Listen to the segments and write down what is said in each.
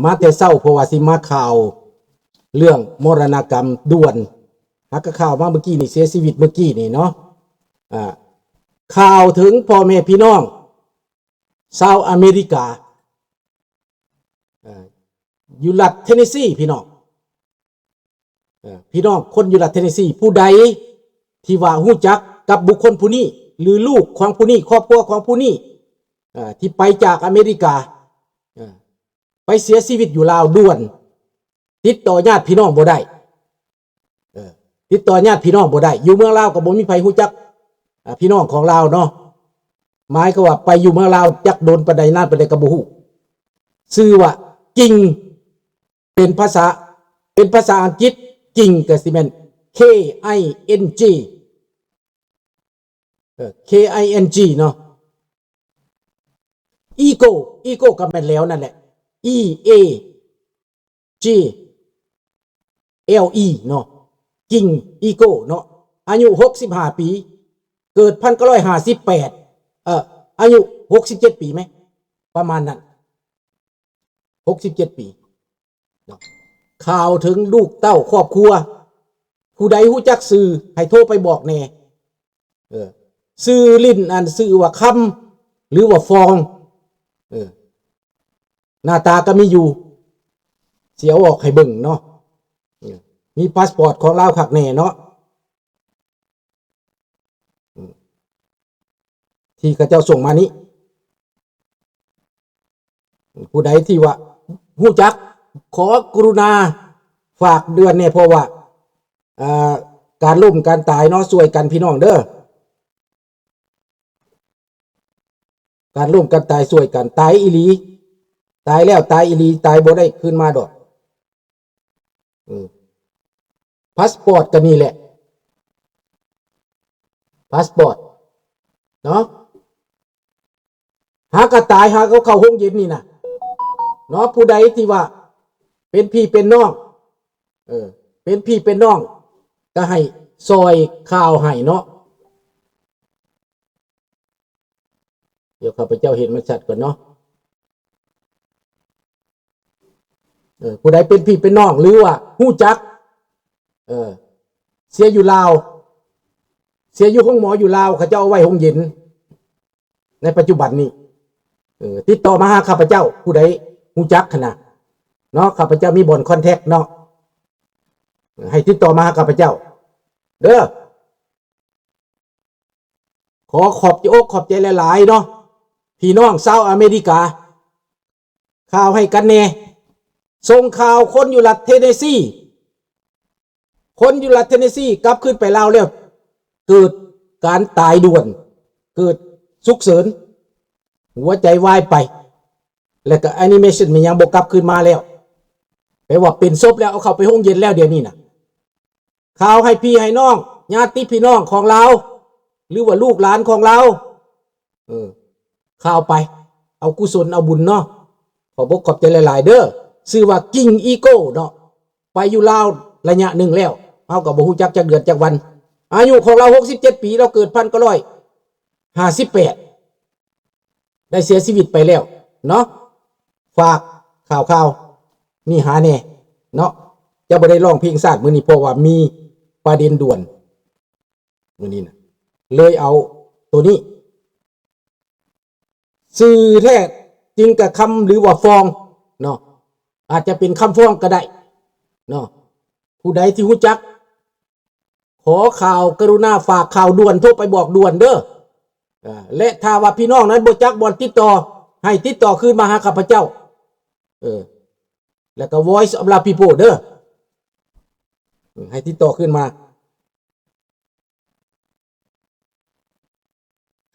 ມາແຕ່ເຊົ້າ ເພາະວ່າຊິມາຂ່າວເລື່ອງມໍລະນະກຳດ່ວນ. ຫາກະຂ່າວມາເມື່ອກີ້ນີ້ ເສຍຊີວິດເມື່ອກີ້ນີ້ເນາະ. ອ່າ ຂ່າວເຖິງພໍ່ແມ່ພີ່ນ້ອງຊາວອາເມລິກາ ເອີ ຢູ່ລັດເທນເນຊີ ພີ່ນ້ອງ. ເອີ ພີ່ນ້ອງຄົນຢູ່ລັດເທນເນຊີ ຜູ້ໃດທີ່ວ່າຮູ້ຈັກກັບບຸກຄົນຜູ້ນີ້ ຫຼື ລູກຂອງຜູ້ນີ້ ຄອບຄົວຂອງຜູ້ນີ້ ເອີ ທີ່ໄປຈາກອາເມລິກາ ເອີ ໄປເສຍຊີວິດຢູ່ລາວດ່ວນ, ຕິດຕໍ່ຍາດພີ່ນ້ອງບໍ່ໄດ້. ເອີ ຕິດຕໍ່ຍາດພີ່ນ້ອງບໍ່ໄດ້. ຢູ່ເມືອງລາວກໍບໍ່ມີໃຜຮູ້ຈັກ ອາ ພີ່ນ້ອງຂອງລາວເນາະ. ໝາຍຄວາມວ່າໄປຢູ່ເມືອງລາວຈັກດົນປານໃດ ນານປານໃດກໍບໍ່ຮູ້. ຊື່ວ່າ King ເປັນພາສາ ເປັນພາສາອັງກິດ King ກໍຊິແມ່ນ K I N G ເອີ K I N G ເນາະ. Eagle Eagle ກໍແມ່ນແຫຼວນັ້ນແຫຼະ E A G L E ເນາະ. King Eagle ເນາະ ອາຍຸຫົກສິບຫ້າປີ ເກີດພັນເກົ້າຮ້ອຍຫ້າສິບແປດ ເອີ ອາຍຸຫົກສິບເຈັດປີໄໝ ປະມານນັ້ນ ຫົກສິບເຈັດປີເນາະ. ຂ່າວເຖິງລູກເຕົ້າຄອບຄົວ ຜູ້ໃດຮູ້ຈັກຊື່ໃຫ້ໂທໄປບອກແດ່. ເອີ ຊື່ຫຼິ້ນ ອັນຊື່ວ່າຄຳ ຫຼືວ່າຟອງ. ເອີ ໜ້າຕາກໍມີຢູ່ ຊິເອົາອອກໃຫ້ເບິ່ງເນາະ. ເອີ ມີພາສປອດຂອງລາວຄັກແນ່ເນາະ ທີ່ເຂົາເຈົ້າສົ່ງມານີ້. ຜູ້ໃດທີ່ວ່າຮູ້ຈັກ ຂໍກະລຸນາຝາກດ່ວນແດ່ ເພາະວ່າ ເອີ ການລົ້ມການຕາຍເນາະ ຊ່ວຍກັນພີ່ນ້ອງເດີ. ການລົ້ມການຕາຍຊ່ວຍກັນ ຕາຍອີ່ຫຼີ ຕາຍແລ້ວຕາຍອີ່ຫຼີ ຕາຍບໍ່ໄດ້ຄືນມາດອກ. ເອີ ພາສປອດກໍນີ້ແຫຼະ ພາສປອດເນາະ. ຫາກໍຕາຍ ຫາກໍເຂົ້າໂຮງເຢັນນີ້ນະເນາະ. ຜູ້ໃດທີ່ວ່າເປັນພີ່ເປັນນ້ອງ ເອີ ເປັນພີ່ເປັນນ້ອງ ກໍໃຫ້ຊ່ອຍຂ່າວໃຫ້ເນາະ. ດຽວຂ້າພະເຈົ້າເຮັດມັນຊັດກ່ອນເນາະ. ເອີ ຜູ້ໃດເປັນພີ່ເປັນນ້ອງ ຫຼືວ່າຮູ້ຈັກ ເອີ ເສຍຢູ່ລາວ ເສຍຢູ່ໂຮງໝໍຢູ່ລາວ ເຂົາເຈົ້າເອົາໄວ້ໂຮງເຢັນໃນປັດຈຸບັນນີ້. ເອີ ຕິດຕໍ່ມາຫາຂ້າພະເຈົ້າ ຜູ້ໃດຮູ້ຈັກຫັ້ນນະເນາະ. ຂ້າພະເຈົ້າມີບ່ອນຄອນແທັກເນາະ ໃຫ້ຕິດຕໍ່ມາຫາຂ້າພະເຈົ້າເດີ. ຂໍຂອບໃຈອົກຂອບໃຈຫຼາຍໆເນາະ ພີ່ນ້ອງຊາວອາເມລິກາ. ຂ່າວໃຫ້ກັນແດ່. ສົ່ງຂ່າວຄົນຢູ່ລັດເທນເນຊີ ຄົນຢູ່ລັດເທນເນຊີກັບຄືນໄປລາວແລ້ວ ເກີດການຕາຍດ່ວນ ເກີດສຸກເສີນ ຫົວໃຈວາຍໄປ ແລ້ວກໍແອນິເມຊັນມັນຍັງບໍ່ກັບຄືນມາແລ້ວ ແປວ່າເປັນສົບແລ້ວ ເອົາເຂົ້າໄປໂຮງເຢັນແລ້ວດຽວນີ້ນະ. ຂ່າວໃຫ້ພີ່ໃຫ້ນ້ອງ ຍາດຕິພີ່ນ້ອງຂອງລາວ ຫຼືວ່າລູກຫຼານຂອງລາວ ເອີ ຂ່າວໄປ ເອົາກຸສົນເອົາບຸນເນາະ. ຂອບອົກຂອບໃຈຫຼາຍໆເດີ. ຊື່ວ່າ King Eagle ເນາະ ໄປຢູ່ລາວໄລຍະໜຶ່ງແລ້ວ ເຮົາກໍບໍ່ຮູ້ຈັກຈັກເດືອນຈັກວັນ. ອາຍຸຂອງລາວຫົກສິບເຈັດປີ ລາວເກີດພັນເກົ້າຮ້ອຍຫ້າສິບແປດ ໄດ້ເສຍຊີວິດໄປແລ້ວເນາະ. ຝາກຂ່າວໆນີ້ຫາແດ່ເນາະ. ຈະບໍ່ໄດ້ຮ້ອງເພງຊາດມື້ນີ້ ເພາະວ່າມີປະເດັນດ່ວນມື້ນີ້ນະ ເລີຍເອົາໂຕນີ້. ຊື່ແທ້ຈິງກະຄຳ ຫຼືວ່າຟອງເນາະ ອາດຈະເປັນຄຳຟອງກໍໄດ້ເນາະ. ຜູ້ໃດທີ່ຮູ້ຈັກ ຂໍຂ່າວ ກະລຸນາຝາກຂ່າວດ່ວນ ໂທໄປບອກດ່ວນເດີ. ເອີ ແລະ ຖ້າວ່າພີ່ນ້ອງນັ້ນບໍ່ຈັກບ່ອນຕິດຕໍ່ ໃຫ້ຕິດຕໍ່ຄືນມາຫາຂ້າພະເຈົ້າ ເອີ ແລ້ວກໍ Voice of La People ເດີ ໃຫ້ຕິດຕໍ່ຄືນມາ.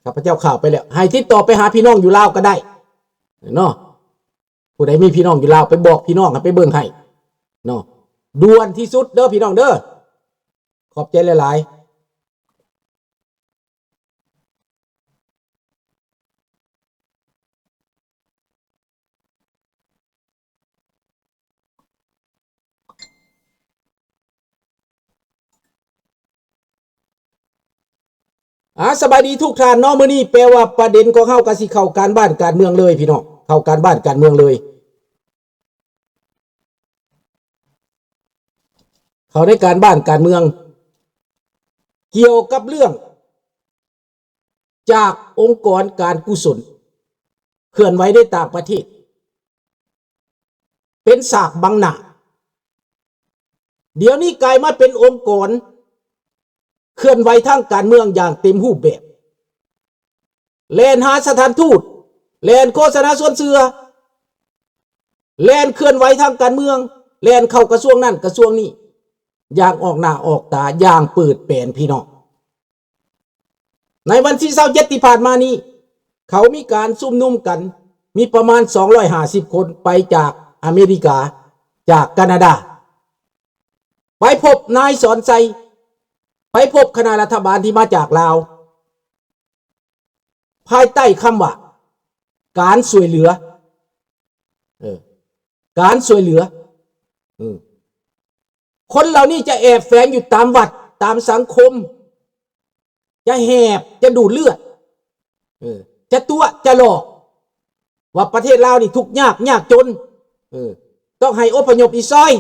ຂ້າພະເຈົ້າຂ່າວໄປແລ້ວ ໃຫ້ຕິດຕໍ່ໄປຫາພີ່ນ້ອງຢູ່ລາວກໍໄດ້ເນາະ. ຜູ້ໃດມີພີ່ນ້ອງຢູ່ລາວ ໄປບອກພີ່ນ້ອງໃຫ້ໄປເບິ່ງໃຫ້ເນາະ. ດ່ວນທີ່ສຸດເດີພີ່ນ້ອງເດີ. ຂອບໃຈຫຼາຍໆ. ອາ ສະບາຍດີທຸກທ່ານເນາະ. ມື້ນີ້ແປວ່າປະເດັນຂອງເຮົາກໍຊິເຂົ້າການບ້ານການເມືອງເລີຍພີ່ນ້ອງ ເຂົ້າການບ້ານການເມືອງເລີຍ. ເຂົ້າໃນການບ້ານການເມືອງ ກ່ຽວກັບເລື່ອງຈາກອົງກອນການກຸສົນ ເຄື່ອນໄຫວໃນຕ່າງປະເທດ ເປັນສາກບັງໜ້າ ດຽວນີ້ກາຍມາເປັນອົງກອນເຄື່ອນໄຫວທາງການເມືອງຢ່າງເຕັມຮູບແບບ ແລ່ນຫາສະຖານທູດ ແລ່ນໂຄສະນາຊວນເຊື່ອ ແລ່ນເຄື່ອນໄຫວທາງການເມືອງ ແລ່ນເຂົ້າກະຊວງນັ້ນກະຊວງນີ້ ຢ່າງອອກໜ້າອອກຕາ ຢ່າງເປີດແປນ ພີ່ນ້ອງ. ໃນວັນທີຊາວເຈັດທີ່ຜ່ານມານີ້ ເຂົາມີການຊຸມນຸມກັນ ມີປະມານສອງຮ້ອຍຫ້າສິບຄົນ ໄປຈາກອາເມລິກາ ຈາກການາດາ ໄປພົບນາຍສອນໄຊ ໄປພົບຄະນະລັດຖະບານທີ່ມາຈາກລາວ ພາຍໃຕ້ຄຳວ່າ ການຊ່ວຍເຫຼືອ ເອີ ການຊ່ວຍເຫຼືອ ເອີ ຄົນເຫຼົ່ານີ້ຈະແອບແຝງຢູ່ຕາມວັດ ຕາມສັງຄົມ ຈະແຫບ ຈະດູດເລືອດ ເອີ ຈະຕົວະ ຈະຫຼອກ ວ່າປະເທດລາວນີ້ທຸກຍາກ ຍາກຈົນ ເອີ ຕ້ອງໃຫ້ອົບພະຍົບອີກຊອຍ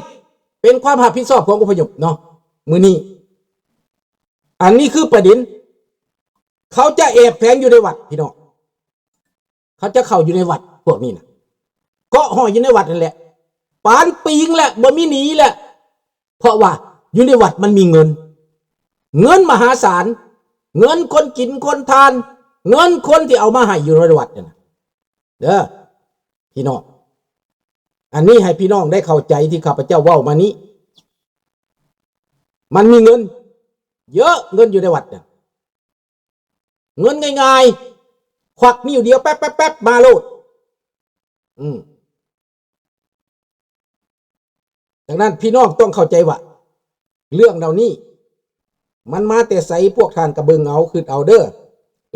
ເປັນຄວາມຮັບຜິດຊອບຂອງອົບພະຍົບເນາະ ມື້ນີ້ ອັນນີ້ຄືປະເດັນ ເຂົາຈະແອບແຝງຢູ່ໃນວັດ ພີ່ນ້ອງ ເຂົາຈະເຂົ້າຢູ່ໃນວັດ ພວກນີ້ນະ ເກາະຫ້ອຍຢູ່ໃນວັດນັ້ນແຫຼະ ປານປີງແຫຼະ ບໍ່ມີໜີແຫຼະ ເພາະວ່າຢູ່ໃນວັດມັນມີເງິນ ເງິນມະຫາສານ ເງິນຄົນກິນຄົນທານ ເງິນຄົນທີ່ເອົາມາໃຫ້ຢູ່ໃນວັດນັ້ນນະ ເດີ ພີ່ນ້ອງ ອັນນີ້ໃຫ້ພີ່ນ້ອງໄດ້ເຂົ້າໃຈທີ່ຂ້າພະເຈົ້າເວົ້າມານີ້ ມັນມີເງິນເຍອະ ເງິນຢູ່ໃນວັດນະ ເງິນງ່າຍໆ ຄວັກນິ້ວດຽວແປັບໆໆ ມາໂລດ ອືມ ດັ່ງນັ້ນ ພີ່ນ້ອງຕ້ອງເຂົ້າໃຈວ່າ ເລື່ອງເຫຼົ່ານີ້ ມັນມາແຕ່ໃສ ພວກທ່ານກໍເບິ່ງເອົາ ຄິດເອົາເດີ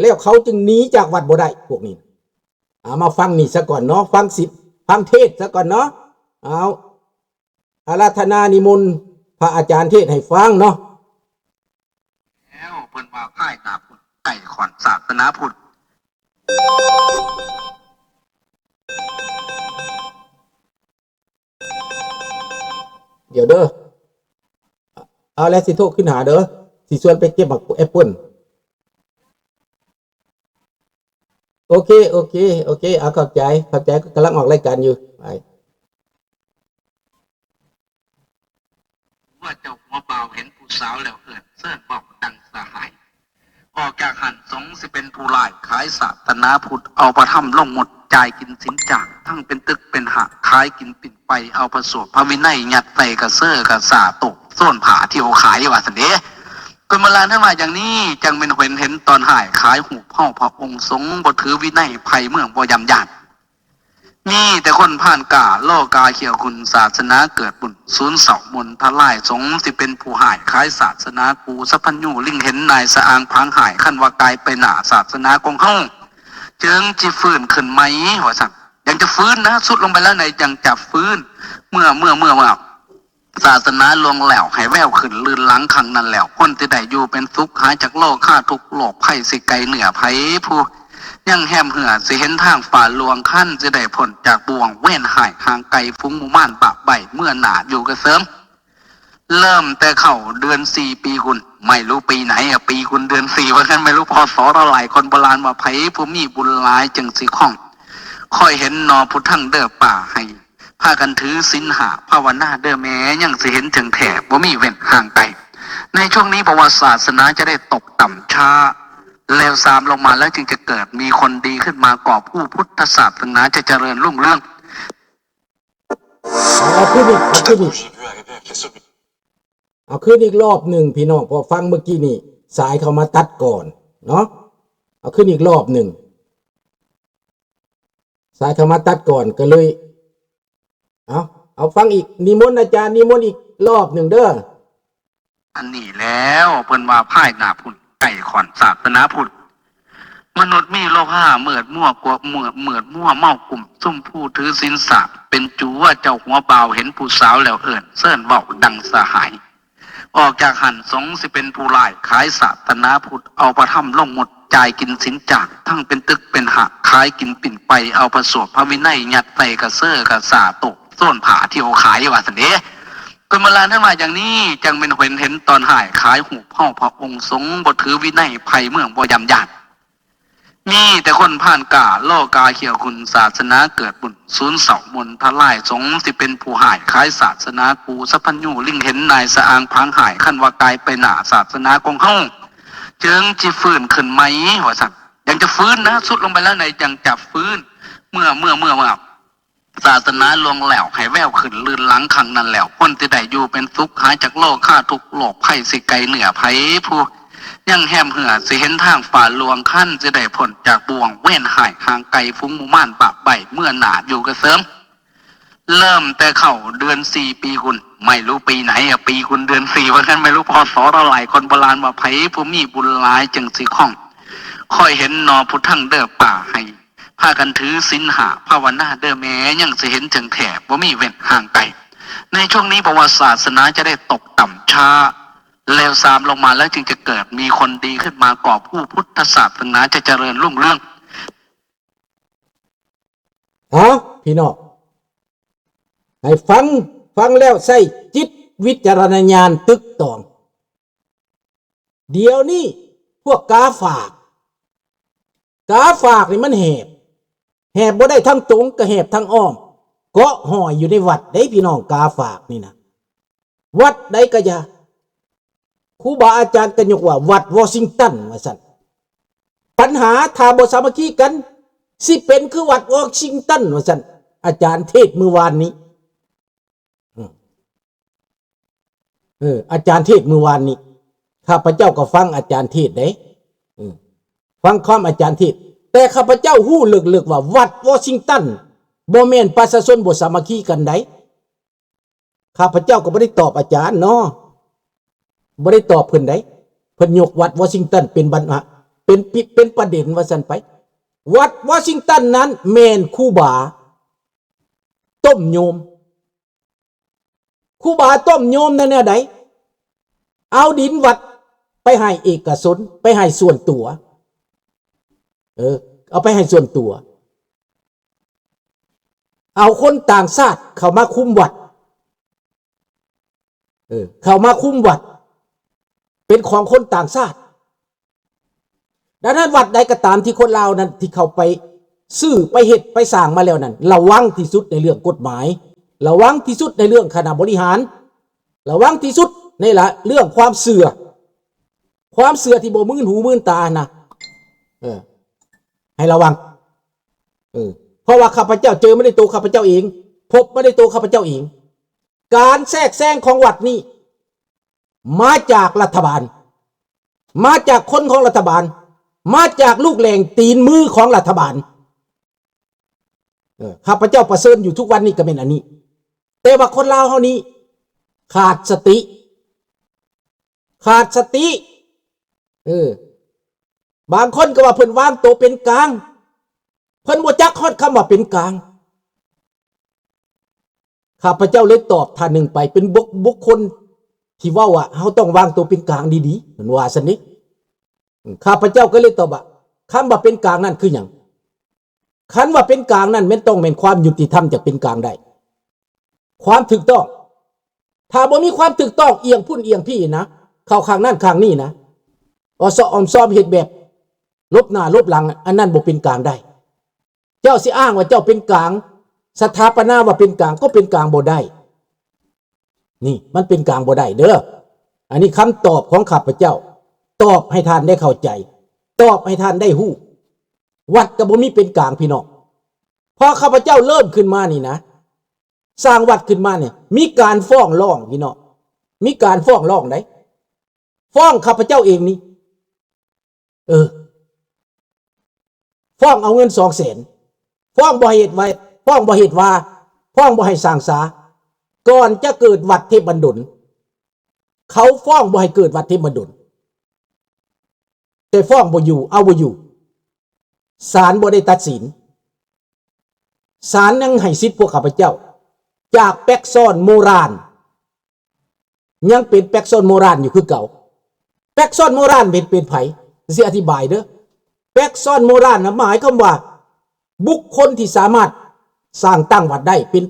ແລ້ວເຂົາຈຶ່ງໜີຈາກວັດບໍ່ໄດ້ ພວກນີ້ ເອົາ ມາຟັງນີ້ສາກ່ອນເນາະ ຟັງສິດ ຟັງເທດສາກ່ອນເນາະ ເອົາ ອາລາທະນານິມົນພະອາຈານເທດໃຫ້ຟັງເນາະ ແລ້ວເພິ່ນວ່າພາຍໜ້າພຸດ ໄກ່ຂ້ອນສາສະໜາພຸດ. ດຽວເດີ ເອົາແລ້ວຊິໂທຂຶ້ນຫາເດີ ຊິຊວນໄປເກັບໝາກແອັບເປິ້ນ. ໂອເຄ ໂອເຄ ໂອເຄ ເອົາ ເຂົ້າໃຈ ເຂົ້າໃຈ ກຳລັງອອກລາຍການຢູ່ ໄປ. ວ່າເຈົ້າຫົວບ່າວເຫັນຜູ້ສາວແລ້ວເອີ້ນເຊີນເວົ້າດັ່ງສະຫາຍ. ອອກຈາກຫັ້ນສົງຊິເປັນຜູ້ຮ້າຍ ຂາຍສາສະໜາພຸດ ເອົາພະທຳລົງໝົດ ຈ່າຍກິນສິນຈ້າງ ທັງເປັນຕຶກເປັນຫ້າງ ຂາຍກິນປິ່ນໄປ ເອົາພະສູດພະວິໄນ ຍັດໃສ່ກະເຊີກະສາໂຕ ໂຊນຜ້າທ່ຽວຂາຍວ່າຊັ້ນເດ. ຄົນໂບລານເພິ່ນວ່າຢ່າງນີ້ ຈັ່ງແມ່ນເຫັນ ເຫັນຕອນຮ້າຍ ຂາຍຮູບເຮົາພະອົງສົງ ບໍ່ຖືວິໄນ ໄພເມືອງບໍ່ຢ້ຳຢ້ານ. ມີແຕ່ຄົນພານກ້າ ລໍກ້າຂຽວຂຸ້ນ ສາສະໜາເກີດບຸນ ສູນເສົ້າມົນທະລາຍ ສົງຊິເປັນຜູ້ຮ້າຍ ຂາຍສາສະໜາກູ ສັບພັນຍູ ລິງເຫັນນາຍສະອາງຜາງຮ້າຍ ຄັນວ່າກາຍໄປໜ້າ ສາສະໜາຂອງເຮົາຈຶ່ງຊິຟື້ນຂຶ້ນໃໝ່ ວ່າຊັ້ນ. ຍັງຈະຟື້ນນະ ສຸດລົງໄປແລ້ວໃນ ຍັງຈະຟື້ນ ເມື່ອ ເມື່ອ ເມື່ອ ເມື່ອ ສາສະໜາລ່ວງແລ້ວ ໃຫ້ແວວຂຶ້ນລື່ນຫຼັງຄັ້ງນັ້ນແລ້ວ ຄົນທີ່ໄດ້ຢູ່ເປັນສຸກ ຫາຍຈາກໂລຄາທຸກໂລກໄພ ຊິໄກເໜືອໃຜຜູ້ຍັງແຮມເຮືອ ຊິເຫັນທາງຟ້າລວງຄັນ ຊິໄດ້ພົ້ນຈາກບ່ວງເວນຮ້າຍ ຫ່າງໄກຝູງໝູ່ມານບາບໃບ້ ເມື່ອໜ້າຢູ່ກະເສີມ. ເລີ່ມແຕ່ເຂົ້າເດືອນສີ່ປີກຸນ ໄມ່ຮູ້ປີໄຫນອະ ປີກຸນເດືອນສີ່ວ່າຊັ້ນ ໄມ່ຮູ້ ພ.ສ. ເທົ່າໃດ ຄົນໂບລານວ່າ ໃຜຜູ້ມີບຸນຫຼາຍຈຶ່ງຊິຄອງ ຄອຍເຫັນໜໍ່ຜູ້ທັງເດີປ້າ ໃຫ້ ພາກັນຖືສິນຫ້າ ພາວະນາເດີແມ່ ຍັງຊິເຫັນເຖິງແທ້ ບໍ່ມີເວັ້ນຫ່າງໄກ. ໃນຊ່ວງນີ້ ເພາະວ່າສາສະໜາຈະໄດ້ຕົກຕ່ຳຊ້າ ແລ້ວຊາມລົງມາ ແລ້ວຈຶ່ງຈະເກີດມີຄົນດີຂຶ້ນມາ ກອບກູ້ພຸດທະສາສະໜາຈະຈະເລີນຮຸ່ງເຮືອງ. ເອົາ ເອົາຄືນອີກ ເອົາຄືນອີກ ເອົາຄືນອີກລອບໜຶ່ງ ພີ່ນ້ອງ ເພາະຟັງເມື່ອກີ້ນີ້ ສາຍເຂົ້າມາຕັດກ່ອນເນາະ ເອົາຄືນອີກລອບໜຶ່ງ. ສາຍເຂົ້າມາຕັດກ່ອນ ກໍເລີຍ ເອົາ ເອົາຟັງອີກ ນິມົນອາຈານ ນິມົນອີກລອບໜຶ່ງເດີ. ອັນນີ້ແລ້ວ ເພິ່ນວ່າພາຍໜ້າພຸດ ໄກ່ຂ້ອນສາສະໜາພຸດ ມະນຸດມີໂລພະ ມືດມົວກວ່າ ມືດ ມືດມົວເມົາກຸ້ມ ຊຸມຜູ້ຖືສິນສາດ ເປັນຈູວ່າເຈົ້າຫົວບ່າວ ເຫັນຜູ້ສາວແລ້ວເອີ້ນເຊີນເວົ້າດັ່ງສະຫາຍ. ອອກຈາກຫັ້ນສົງຊິເປັນຜູ້ຮ້າຍ ຂາຍສາສະໜາພຸດ ເອົາພະທຳລົງໝົດ ຈ່າຍກິນສິນຈ້າງ ທັງເປັນຕຶກເປັນຫ້າງ ຂາຍກິນປິ່ນໄປ ເອົາພະສູດພະວິໄນ ຍັດໃສ່ກະເຊີກະສາໂຕ ໂຊນຜ້າທ່ຽວຂາຍວ່າຊັ້ນເດ. ຄົນໂບລານເພິ່ນວ່າຢ່າງນີ້ ຈັ່ງແມ່ນເຫັນ ເຫັນຕອນຮ້າຍຂາຍຮູບເຮົາ ພະອົງສົງບໍ່ຖືວິໄນ ໄພເມືອງບໍ່ຢ້ຳຢ້ານ ມີແຕ່ຄົນພານກາ ລໍກາເຂ້ຍຄຸນ ສາສະໜາເກີດບຸນ ສູນເສົ້າມົນທະລາຍສົງ ຊິເປັນຜູ້ຮ້າຍຂາຍສາສະໜາ ກູສັບພັນຍູລິງເຫັນນາຍສະອາງຜາງຮ້າຍ ຄັນວ່າກາຍໄປໜ້າສາສະໜາຂອງເຮົາ ຈຶ່ງຊິຟື້ນຂຶ້ນໃໝ່ ວ່າຊັ້ນ ຍັງຈະຟື້ນນະ ຊຸດລົງໄປແລ້ວໃນ ຍັງຈະຟື້ນ ເມື່ອ ເມື່ອ ເມື່ອ ເມື່ອ ສາສະໜາລ່ວງແລ້ວ ໃຫ້ແວວຂຶ້ນລື່ນຫຼັງຄັ້ງນັ້ນແລ້ວ ຄົນຊິໄດ້ຢູ່ເປັນສຸກ ຫາຍຈາກໂລຄາທຸກໂລກໄພ ຊິໄກເໜືອໃຜ ຜູ້ຍັງແຮມເຮືອ ຊິເຫັນທາງຟ້າລວງ ຄັນຊິໄດ້ພົ້ນຈາກບ່ວງເວນຮ້າຍ ຫ່າງໄກຝູງໝູ່ມານບາບໃບ້ ເມືອໜ້າຢູ່ກະເສີມ. ເລີ່ມແຕ່ເຂົ້າເດືອນສີ່ປີກຸນ ໄມ່ຮູ້ປີໄຫນອະ ປີກຸນເດືອນສີ່ ວ່າຊັ້ນ ໄມ່ຮູ້ ພ.ສ. ເທົ່າໃດ. ຄົນໂບລານວ່າ ໃຜຜູ້ມີບຸນຫຼາຍຈຶ່ງຊິຄ່ອງ ຄອຍເຫັນໜໍ່ພຸດທັງເດີ້ປ້າ ໃຫ້ ພາກັນຖືສິນຫ້າ ພາວະນາເດີ້ແມ່ ຍັງຊິເຫັນເຖິງແທ້ ບໍ່ມີເວັ້ນຫ່າງໄກ. ໃນຊ່ວງນີ້ປະຫວັດສາສະໜາຈະໄດ້ຕົກຕ່ຳຊ້າ ແລ້ວຊາມລົງມາ ແລ້ວຈຶ່ງຈະເກີດມີຄົນດີຂຶ້ນມາ ກອບກູ້ພຸດທະສາສະໜາຈະຈະເລີນຮຸ່ງເຮືອງ. ເອົາ ພີ່ນ້ອງ ໃຫ້ຟັງ, ຟັງແລ້ວໃຊ້ຈິດວິຈາລະນະຍານຕຶກຕອງ. ດຽວນີ້ພວກກາຝາກ, ກາຝາກນີ້ມັນແຫບ, ແຫບບໍ່ໄດ້ທາງຕົງ ກໍແຫບທາງອ້ອມ, ເກາະຫ້ອຍຢູ່ໃນວັດເດ້ ພີ່ນ້ອງ. ກາຝາກນີ້ນະ ວັດໃດກໍຢ່າ, ຄູບາອາຈານກໍຍົກວ່າວັດວໍຊິງຕັນວ່າຊັ້ນ. ບັນຫາຖ້າບໍ່ສາມັກຄີກັນ ຊິເປັນຄືວັດວໍຊິງຕັນວ່າຊັ້ນ. ອາຈານເທດມື້ວານນີ້ ເອີ ອາຈານເທດມື້ວານນີ້ ຂ້າພະເຈົ້າກໍຟັງອາຈານເທດເດ້ ເອີ ຟັງຄວາມອາຈານເທດ, ແຕ່ຂ້າພະເຈົ້າຮູ້ເລິກໆວ່າວັດວໍຊິງຕັນບໍ່ແມ່ນປະຊາຊົນບໍ່ສາມັກຄີກັນໃດ. ຂ້າພະເຈົ້າກໍບໍ່ໄດ້ຕອບອາຈານເນາະ, ບໍ່ໄດ້ຕອບເພິ່ນໃດ. ເພິ່ນຍົກວັດວໍຊິງຕັນເປັນບັນຫາ ເປັນປິ ເປັນປະເດັນວ່າຊັ້ນໄປ. ວັດວໍຊິງຕັນນັ້ນແມ່ນຄູບາຕົ້ມໂຍມ. ຄູບາຕົ້ມໂຍມນັ້ນແນວໃດ? ເອົາດິນວັດໄປໃຫ້ເອກະຊົນ, ໄປໃຫ້ສ່ວນຕົວ, ເອີ ເອົາໄປໃຫ້ສ່ວນຕົວ, ເອົາຄົນຕ່າງຊາດເຂົ້າມາຄຸມວັດ, ເອີ ເຂົ້າມາຄຸມວັດ ເປັນຂອງຄົນຕ່າງຊາດ. ດັ່ງນັ້ນ ວັດໃດກໍຕາມທີ່ຄົນລາວນັ້ນ ທີ່ເຂົາໄປຊື້ ໄປເຮັດ ໄປສ້າງມາແລ້ວນັ້ນ ລະວັງທີ່ສຸດໃນເລື່ອງກົດໝາຍ, ລະວັງທີ່ສຸດໃນເລື່ອງຄະນະບໍລິຫານ, ລະວັງທີ່ສຸດໃນລະ ເລື່ອງຄວາມເຊື່ອ, ຄວາມເຊື່ອທີ່ບໍ່ມື່ນຫູມື່ນຕານະ, ເອີ ໃຫ້ລະວັງ, ເອີ ເພາະວ່າຂ້າພະເຈົ້າເຈີມາດ້ວຍໂຕຂ້າພະເຈົ້າເອງ, ພົບມາດ້ວຍໂຕຂ້າພະເຈົ້າເອງ. ການແຊກແຊງຂອງວັດນີ້ ມາຈາກລັດຖະບານ, ມາຈາກຄົນຂອງລັດຖະບານ, ມາຈາກລູກແຫຼງຕີນມືຂອງລັດຖະບານ. ເອີ ຂ້າພະເຈົ້າປະເຊີນຢູ່ທຸກວັນນີ້ກໍແມ່ນອັນນີ້. ແຕ່ວ່າຄົນລາວເຮົານີ້ຂາດສະຕິ, ຂາດສະຕິ. ເອີ ບາງຄົນກໍວ່າເພິ່ນວາງໂຕເປັນກາງ, ເພິ່ນບໍ່ຈັກຮອດຄຳວ່າເປັນກາງ. ຂ້າພະເຈົ້າເລີຍຕອບທ່ານໜຶ່ງໄປ ເປັນບຸກ ບຸກຄົນທີ່ເວົ້າວ່າ ເຮົາຕ້ອງວາງໂຕເປັນກາງດີໆ ເພິ່ນວ່າຊັ້ນເດ້. ຂ້າພະເຈົ້າກໍເລີຍຕອບວ່າ ຄຳວ່າເປັນກາງນັ້ນຄືຫຍັງ? ຄັນວ່າເປັນກາງນັ້ນ ແມ່ນຕ້ອງແມ່ນຄວາມຍຸຕິທຳ ຈັ່ງເປັນກາງໄດ້. ຄວາມຖືກຕ້ອງ. ຖ້າບໍ່ມີຄວາມຖືກຕ້ອງ ອຽງພຸ້ນອຽງພີ້ນະ, ເຂົ້າຂ້າງນັ້ນຂ້າງນີ້ນະ, ອອດຊະອອມຊອມ ເຮັດແບບຫຼົບໜ້າຫຼົບຫຼັງ, ອັນນັ້ນບໍ່ເປັນກາງໄດ້. ເຈົ້າຊິອ້າງວ່າເຈົ້າເປັນກາງ, ສະຖາປະນາວ່າເປັນກາງ, ກໍເປັນກາງບໍ່ໄດ້. ນີ້ມັນເປັນກາງບໍ່ໄດ້ເດີ້. ອັນນີ້ຄຳຕອບຂອງຂ້າພະເຈົ້າ, ຕອບໃຫ້ທ່ານໄດ້ເຂົ້າໃຈ, ຕອບໃຫ້ທ່ານໄດ້ຮູ້. ວັດກໍບໍ່ມີເປັນກາງ ພີ່ນ້ອງ. ພໍຂ້າພະເຈົ້າເລີ່ມຂຶ້ນມານີ້ນະ, ສ້າງວັດຂຶ້ນມານີ້ ມີການຟ້ອງຮ້ອງ ພີ່ນ້ອງ, ມີການຟ້ອງຮ້ອງໃດ໋. ຟ້ອງຂ້າພະເຈົ້າເອງນີ້. ເອີ ຟ້ອງເອົາເງິນສອງແສນ, ຟ້ອງບໍ່ໃຫ້ເຮັດໄວ້, ຟ້ອງບໍ່ເຮັດວາ, ຟ້ອງບໍ່ໃຫ້ສ້າງສາ. ກ່ອນຈະເກີດວັດເທບບັນດົນ, ເຂົາຟ້ອງບໍ່ໃຫ້ເກີດວັດເທບບັນດົນ, ແຕ່ຟ້ອງບໍ່ຢູ່, ເອົາບໍ່ຢູ່. ສານບໍ່ໄດ້ຕັດສິນ. ສານຍັງໃຫ້ສິດພວກຂ້າພະເຈົ້າ ຈາກແປັກຊອນໂມຣານ. ຍັງເປັນແປັກຊອນໂມຣານຢູ່ຄືເກົ່າ. ແປັກຊອນໂມຣານເປັນ ເປັນໃຜ? ຊິອະທິບາຍເດີ້. ແປັກຊອນໂມຣານນະ ໝາຍຄວາມວ່າ ບຸກຄົນທີ່ສາມາດສ້າງຕັ້ງວັດໄດ້ ເປັນ